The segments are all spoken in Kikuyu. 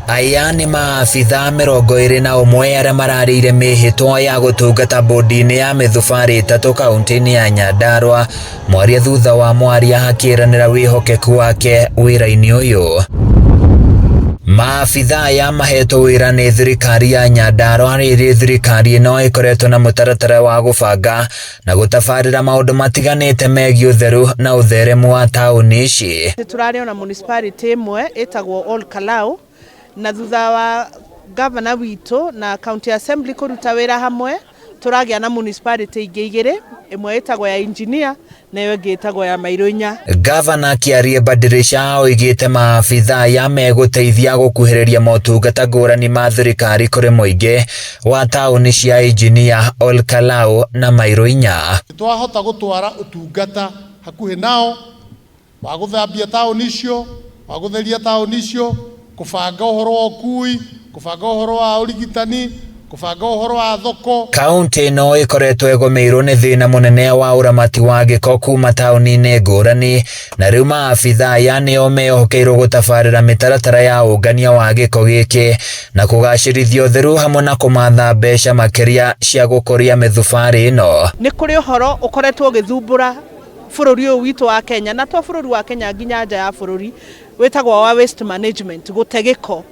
Aya nĩ maabithaa 21 arĩa mararĩire mĩhĩtwa ya gũtungata bodi-inĩ ya mĩthubarĩ ĩtatũ kaunti-inĩ ya Nyandarua, mwaria thutha wa mwaria akĩranĩra wĩhokeku wake wĩra-inĩ ũyũ. Maabithaa aya mahetwo wĩra nĩ thirikari ya Nyandarua rĩrĩ thirikari ĩno ĩkoretwo na mũtaratara wa gũbanga na gũtabarĩra maũndũ matiganĩte megiĩ ũtheru na ũtheremu wa taũni ici. Tũrarĩ ona municipality ĩmwe ĩtagwo Ol Kalou, na thutha wa gavana witũ na county assembly kũruta wĩra hamwe, tũragĩa na municipality ingĩ igĩrĩ, ĩmwe ĩtagwo ya Engineer na ĩyo ĩngĩ ĩtagwo ya Mairũ Inya. Gavana Kiarie Badirisha oigĩte maabithaa aya megũteithia gũkuhĩrĩria motungata ngũrani ma thirikari kũrĩ mũingĩ wa taũni cia Engineer, Ol Kalou na Mairũ Inya. Twahota gũtwara ũtungata hakuhĩ nao wa gũthambia taũni icio, wa gũtheria taũni icio, kũbanga ũhoro wa ũkui, kũbanga ũhoro wa ũrigitani, kũbanga ũhoro wa thoko. Kaunti ĩno ĩkoretwo ĩgũmĩirwo nĩ thĩna mũnene wa ũramati wa gĩko kuma taũni-inĩ ngũrani, na rĩu maabithaa aya nĩo mehokeirwo gũtabarĩra mĩtaratara ya ũngania wa gĩko gĩkĩ na kũgacĩrithia ũtheru hamwe na kũmatha mbeca makĩria cia gũkũria mĩthubarĩ ĩno. Nĩ kũrĩ ũhoro ũkoretwo ũgĩthumbũra bũrũri ũyũ witũ wa Kenya, na to bũrũri wa Kenya, nginya nja ya bũrũri, wĩtagwo wa waste management, gũte gĩko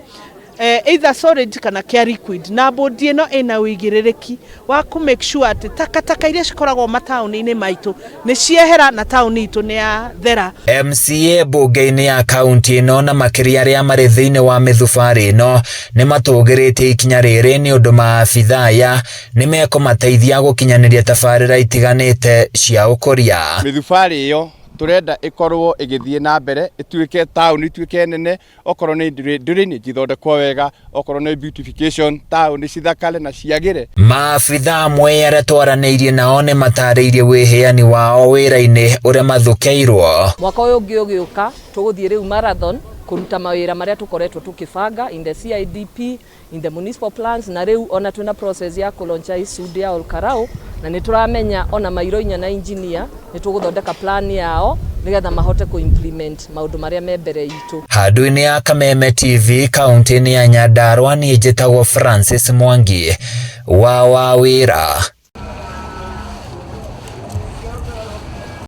either solid kana kĩa liquid, na bodi ĩno ĩna ũigĩrĩrĩki wa kũ make sure atĩ takataka iria cikoragwo mataũni-inĩ maitũ nĩ ciehera na taũni itũ nĩ yathera. MCA mbunge-inĩ ya kaunti ĩno na makĩria arĩa marĩ thĩinĩ wa mĩthubarĩ ĩno nĩ matũgĩrĩtie ikinya rĩrĩ nĩ ũndũ maabithaa aya nĩ mekũmateithia gũkinyanĩria tabarĩra itiganĩte cia ũkũria. Mĩthubarĩ ĩyo tũrenda ĩkorwo ĩgĩthiĩ na mbere, ĩtuĩke taũni, ituĩke nene, okorwo nĩ drainage ithondekwo wega, okorwo nĩ beautification, taũni cithakare na ciagĩre. Maabithaa amwe arĩa twaranĩirie nao nĩ matarĩirie wĩheani wao wĩra-inĩ ũrĩa mathukeirwo. Mwaka ũyũ ũngĩ ũgĩũka, tũgũthiĩ rĩu marathon kũruta mawĩra marĩa tũkoretwo tũkĩbanga in the CIDP, in the municipal plans, na rĩu ona twĩna process ya kũlauncha ISUD ya Ol Kalou, na nĩ tũramenya ona Mairũ Inya na Engineer nĩ tũgũthondeka plan yao nĩgetha mahote kũ-implement maũndũ marĩa me mbere itũ. Handũ-inĩ ya Kameme TV kaunti-inĩ ya Nyandarua, niĩ njĩtagwo Francis Mwangi wa Wawĩra.